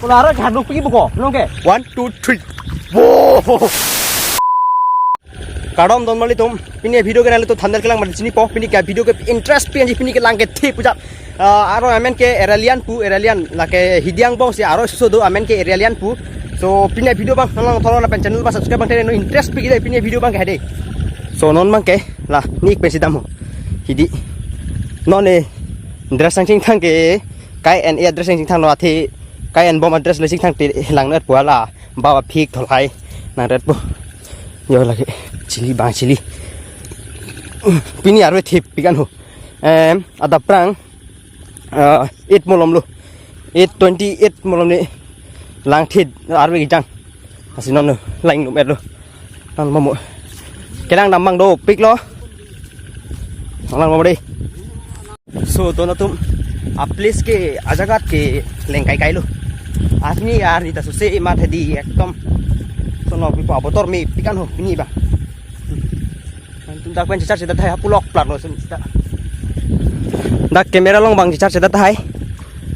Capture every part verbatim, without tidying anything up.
Aro jaduk pi buko, nong ke? One, two, three. Wow! Kardom donmarlitum, pini video ke nanglitum thumbnail kelang mati chinipo, pini ke video ke interest pi anji pini ke lang kethe pu ajat. Ah, aro amen ke Eralian pu, Eralian lake Hidi angbong si aro suso do amen ke Eralian pu. So, pini video abang, nang thorong lapen channel abang subscribe abang tene no interest pi ke pini video abang ke hade. So, non abang ke, la, nik pensi dam ho. Hidi. Non ne, dress nangchingthang ke, kai en e dress nangchingthang lo athe, kai en bom dress le chingthang te lang net pu la, ba ba phik tholhai, nang ret pu. Yo lake, chili bang chili. Pini arve thip pi kan ho. Em, adap prang, ah, eight malom lo. Eight twenty eight malom ne lang thit arve kejang. Asi non lo, lang lum et lo. Lang mamo. Kelang dam abang dopik lo. Lang mamo dei. So, don atum, a place ke, ajagat ke lengkai kai lo. Arni, arni ta suse imat hedi ekdom. So, no, pipo abotor mepik kan ho, pini ba. Antum dak pen chichar chedat hai hapu lokplar lo sum ta. Dak camera along abang chichar chedat hai.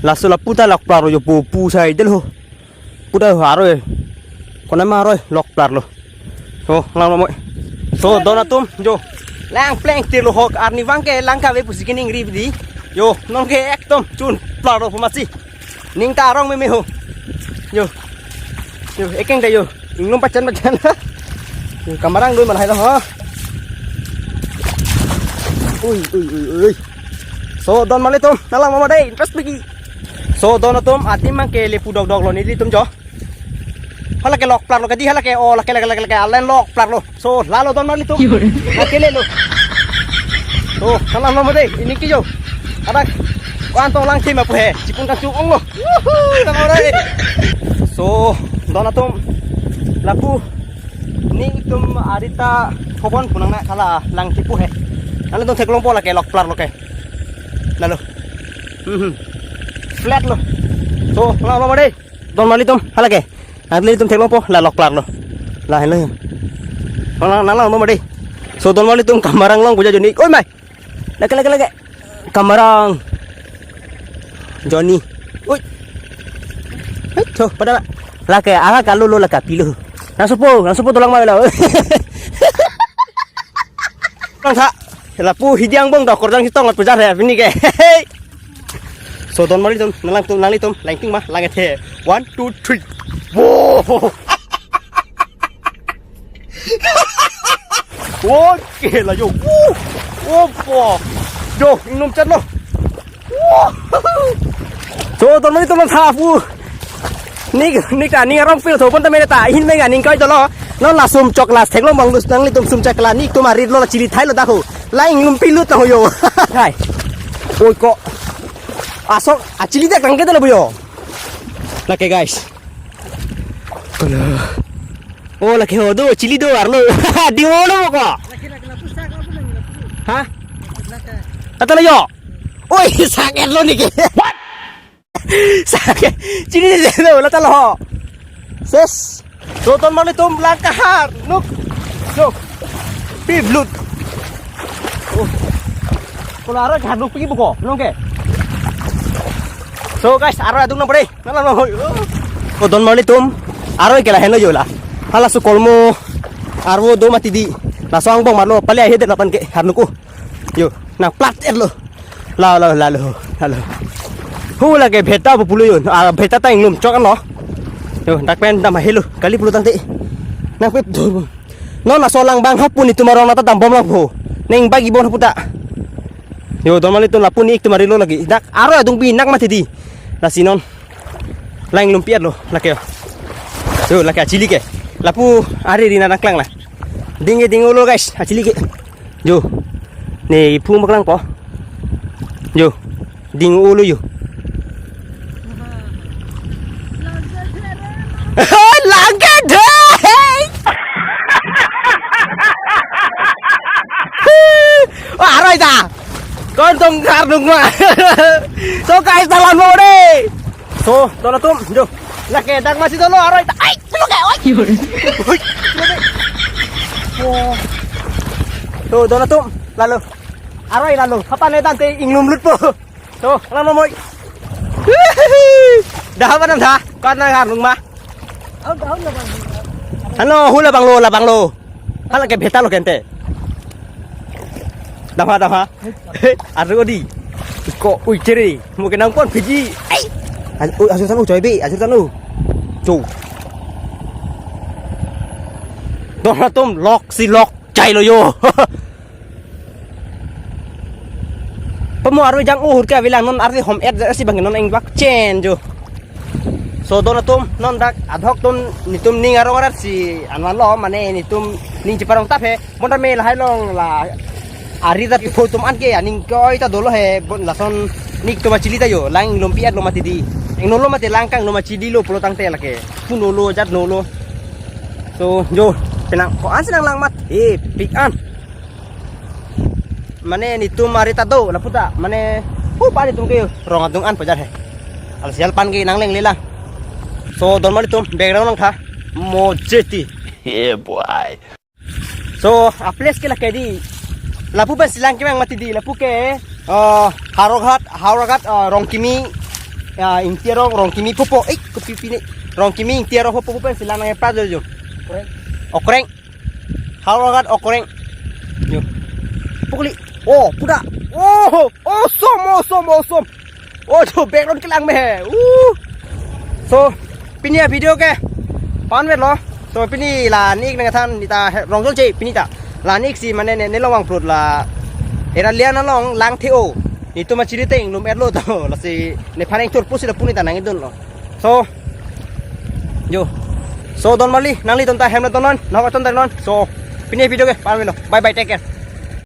Laso lapu ta lokplar lo jo pu pu sai del ho. Pu ta haro e. Kona ma haro e lokplar lo. So, lang lo mo. So, don atum jo. Lang pleng tir lo hok arni abang ke lang kave pusi kening ri di. Yo, nong ke ekdom chun plar lo pumasi. Ning ta arong meme ho. Yo. Yo, ekeng da yo. Inglum pachan pachan. Yo, kamarang dun man hai lo ho. Ui, ui, ui, ui. So, donmarlitum, nang lang mamo dei, interest pi ke. So, don atum, adim abang ke le pu dok dok lo nelitum jo. Hala ke lokplar lo ke di, hala ke, oh, lake, lake, lake, lake, alen lokplar lo. So, lalo donmarlitum. Yo. Lake le lo. So, nang lang mamo dei, pini ke jo. Adak, ko-an tong lang thim apu he, chipun kangchung ong lo. Woohoo, nang mamo dei. So, don atum, lapu, netum arita khobon pu nang na kala lang thip pu he. Nanglitum theklongpo lake lokplar lo ke. Lalo. Mhm. Flat lo. So, lang mamo dei. Donmarlitum, hala ke. Nanglitum theklongpo, la lokplar lo. La helo. Nang, nang lang mamo dei. So, donmarlitum kamarang along puja joni. Oi mai. Lake, lake, lake. Kamarang. Joni. Oi. Oi, cho, pada. Lake, ala kalu lo lake pilo. Nang supo, nang supo dolang mai la. Nang tha. Lapu Hidi angbong dok korjang hitong lat pujar he pini ke. So, donmarlitum, nang langtum, nanglitum, langting ma, lang et he. One, two, three. Wow! Okay la yo. Woo! Opo. Yo, inglum chat lo. Woo! So, donmarlitum lang tha pu. Nik, nik ta, ning arong pil tho pon ta mene ta, hin menga ning kai dolo. Non la sum chok la theklong abang lus nanglitum sum chok la netum arit lo la chili thai lo dak ho. La inglum pilut ta ho yo. Hai. Oi ko. Asok, a chili dak rang ke dolo yo. Lake guys. Alah. Oh, lake ho do, chili do arlo. Di ho lo ko. Ha? Kata lo yo. Oi, sakit lo niki. What? Sakit. Chili de lo, la ta lo. Ses. So, donmarlitum lang kahar. Nuk. Nuk. Piblut. Oh. Kalau aro kahar nuk pi buko, nong ke. So guys, aro adung nang pare. Nala nang hoi. Oh, donmarlitum. Aro ke la heno yo la. Hala su kolmo. Aro do mati di. Laso angbong marlo. Pale ahe de lapan ke. Har nuk ko. Yo, nang plat et lo. La, la, la, lo, la, lo. Hu lake bheta pu pulo yo. Ah, bheta ta inglum chok an lo. Yo, dak pen dam helo. Kali pulo tangte. Nang pep do. Non laso lang abang hapu netum arong nata dam bom lang po. Neng bagi bon hapu ta. Yo, donmarlitum lapu netum arilo lagi. Dak aro adung pi nak mati di. Lasi non. Lang inglum pi et lo, lake. Yo, lake a chili ke. Lapu ari ri na nang klang la. Ding e ding o lo guys, a chili ke. Yo. Ne iphu mak lang po. Yo. Ding o lo yo. Lang ke dei. Arai ta. Kon tong kar dung ma. So guys, dalam mo dei. So, dolo tum, jo. Lake dak masi dolo arai ta. Ai, dolo ke, oi. Oi, dolo ke. Oh. So, dolo tum, lalo. Arai lalo. Kapan ne tangte inglum lut po. So, lalo moi. Dah apa nam tha? Ko-an nang arnung ma? Aun, aun labang. Ano, hu labanglo, labanglo. Hala ke beta lo kente. Dam ha, dam ha. Aru odi. Ko, ui, chere. Mo ke nang pon Fiji. Ai. Aj-, ui, ajur tanu, coy be, ajur tanu. Cho. Don atum, lok si lok, chai lo yo. Pamo arve jang, oh, hur ke avelang, non arve hom et si bang non engbak chen jo. So don atum, non dak adhok atum netum ning arong arat si anvan lo, mane netum ning cheparong tap he. Bonta me lahai long la ari rat pho atum an ke aning koi ta dolo he, bon lason ning atum achili ta yo, lang lompi at lo mati di. Eng nolo mati lang kang lo machili lo pulo tangte lake. Pu nolo jat nolo. So jo, penang ko-an si nang lang mat. Eh, pik an. Mane netum ari ta do, lapu ta. Mane, hu pa netum ke rong adung an pajar he. Al sial pan ke nang leng lela. So, don mali tum, background lang tha. Mo jeti. Yeah, boy. So, a place ke lake di. Lapu pen si lang ke mang mati di, lapu ke, uh, Howraghat, Howraghat, uh, Rongkimi, uh, Ingti arong, Rongkimi pupo, eh, kopi pini. Rongkimi Ingti arong pupo pen si lang nang pra jo. Okreng. Howraghat Okreng. Yo. Pukli. Oh, puda. Oh, awesome, awesome, awesome. Oh, jo background kelang me. Uh. So, pini avideo ke. Pan vet lo. So, pini la nik nang than nita he-, rong jol che pini ta. La nik si mane ne, ne long vang plot la. Era lian along lang the o. Netum achiri teng lum et lo to. Lasi nephan eng thur pusi la puni ta nang idun lo. So, jo. So, don mali, nangli ton ta hem na don non, nahok ton ta non. So, pini video ke, pan vet lo. Bye bye, take care.